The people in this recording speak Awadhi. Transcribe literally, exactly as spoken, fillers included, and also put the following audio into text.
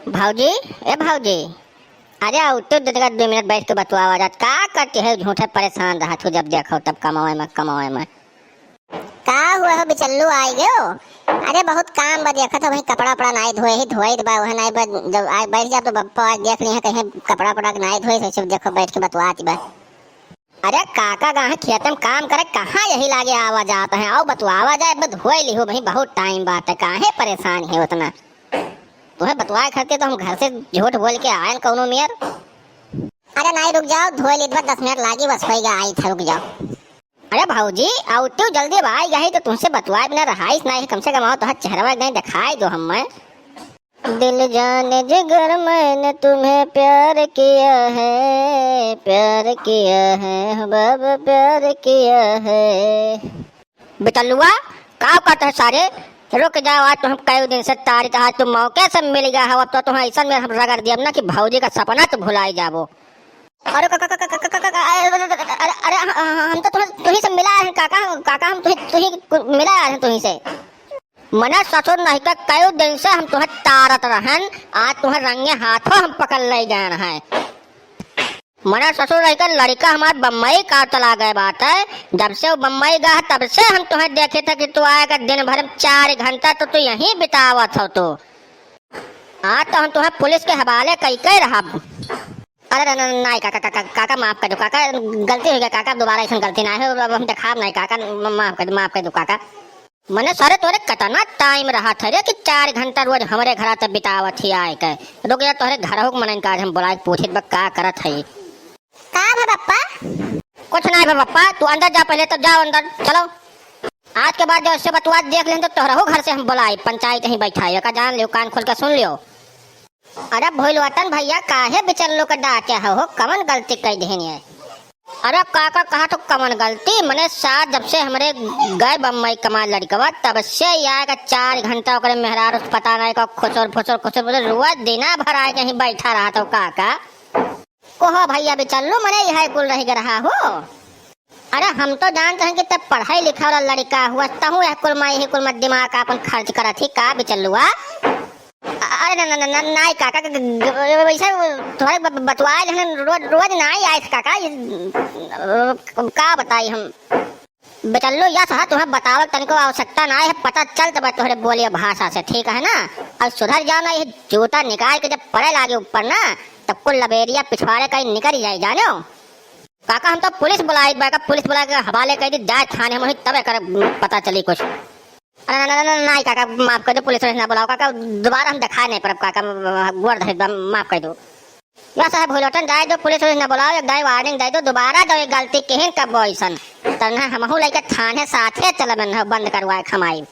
भौजी, ए भौजी, अरे आउ तो दे दे, दो मिनट बैठ के बतुआवा जात। का करती है, झूठे परेशान रहत हो, जब देखो तब कमावे में, कमावे में। का हुआ हो बिचल्लू, आइ गयो? अरे बहुत काम बा, देखत हो वही कपड़ा उपड़ा नाई धोए ही, धोए बा, वह नाई बा, जब आइ बैठ जा तो बप्पा आज देख लिहे कहीं कपड़ा उपड़ा नाई धोए, से सब देखो बैठ के बतुआत बा। अरे काका गाहे खेत में काम करे, कहाँ यही लागे आवा जात है, आओ बतुआवा जाए, बस धोए लिहो भाई, बहुत टाइम बात है, काहे परेशान है उतना? तुम्हें बतवाए खातिर तो हम घर से झूठ बोल के आयन कौनो मेर। अरे नाई रुक जाओ, धोए लीत बा, दस मिनट लागी बस, होइगा, आई था, रुक जाओ। अरे भौजी, आउते जल्दी अब आई गई तो तुमसे बतवाए बिना रहाइस नाई है, कम से कम आओ तो चेहरा एक दाई दिखाई दो हम मैं। दिल जान जिगर मैंने तुम्हें प्यार किया है, प्यार किया है, हो बाबा प्यार किया है। बिचलुआ, का कहत है सारे? रुक जाओ, आज तो हम कई दिन से तारी, तो आज तुम मौके से मिल गया हो, अब तो तुम्हें ऐसा में हम रगड़ दिया ना कि भौजी का सपना तो भुलाई जाबो। अरे का, का, का, अरे, अरे, अरे, हम तो तुम्हें, तुही से मिला है काका, काका हम तुही, तुही मिला है तुही से। मने ससुर नहीं का कई दिन से हम तुहे तारत रहन, आज तुहे रंगे हाथों हम पकड़ ले गए हैं। मने ससुर नहीं का लड़का हमार बम्बई का चला गए बात है, जब से वो बम्बई गया तब से हम तुहे देखे थे कि तू आएगा दिन भर में चार घंटा तो तू यहीं बितावत हो तू। आज तो हम तुहे पुलिस के हवाले कई कई रहा। अरे न-, न-, नाई काका, काका, काका माफ कर दो काका, गलती हो गया काका, दोबारा ऐसा गलती ना है, अब हम देखाब नहीं काका, म-, माफ कर दो, माफ कर दो काका। मने सारे तोरे कतना टाइम रहा था रे कि चार घंटा रोज हमरे घरा ते बितावत ही आए के। रुक जा, तोहरे घर हो के मनन का आज हम बुलाए के पूछित बा का करत है। का भा बप्पा? कुछ नहीं भा बप्पा, तू अंदर जा पहले, तब जाओ अंदर, चलो। आज के बाद जो इससे बतुआ देख लें तो तोहरा हो घर से हम बुलाए, पंचायत ही बैठा है, का जान लियो, कान खोल के सुन लियो। अरे भोलवटन भैया, काहे बिचल्लू के डांटे हो, हो? कवन गलती कई देहनी है? अरे काका, कहा तो कवन गलती, मने साथ जब से हमरे गए बम्बई कमा लड़कवा, तब से या का चार घंटा ओकरे मेहरारू से पता नहीं का खुसुर फुसुर, खुसुर फुसुर, रोज दिना भर आए कहीं बैठा रहा तो काका। कोहो भैया बिचल्लू, मने यह कुल रह रहा हो। अरे हम तो जानते हैं कि तब पढ़ाई लिखा वाला लड़का हुआ, तहु यह कुल मा, यही कुल मा दिमाग आपन खर्च करत ही का बिचल्लुआ? अरे न, न, न, न, नाई काका, ग-, ग-, ग-, वैसे तुम्हारे ब-, ब-, बतुआ जहन रोज, रोज नाई आए थे काका, ये, अ, का बताई हम? बिचल्लू, या सहा तुम्हें बतावल तनिको आवश्यकता ना है, पता चल तब तोहरे बोलिए भाषा से, ठीक है ना? अब सुधर जाओ ना, ये जूता निकाल के जब पड़े लागे ऊपर ना, तब कुल लबेरिया पिछवाड़े का ही निकल जाए, जानो? काका, हम तो पुलिस बुलाई बा, का पुलिस बुला के हवाले कर दी, जाए थाने में, तब एकर पता चली कुछ। अरे ना, ना, ना, ना, नाई काका, माफ कर दो, पुलिस उलिस ना बुलाओ काका, दोबारा हम दिखाए नहीं परब काका, गोड़ धरे बा, माफ कर दो। या साहब भोलटन जाए दो, पुलिस उलिस ना बुलाओ, एक दाई वार्निंग दे दो, दोबारा जो एक गलती किहिन कब ऐसन, तन्हे हमहू लेके थाने साथे चलबन है, बंद करवाए खमाई।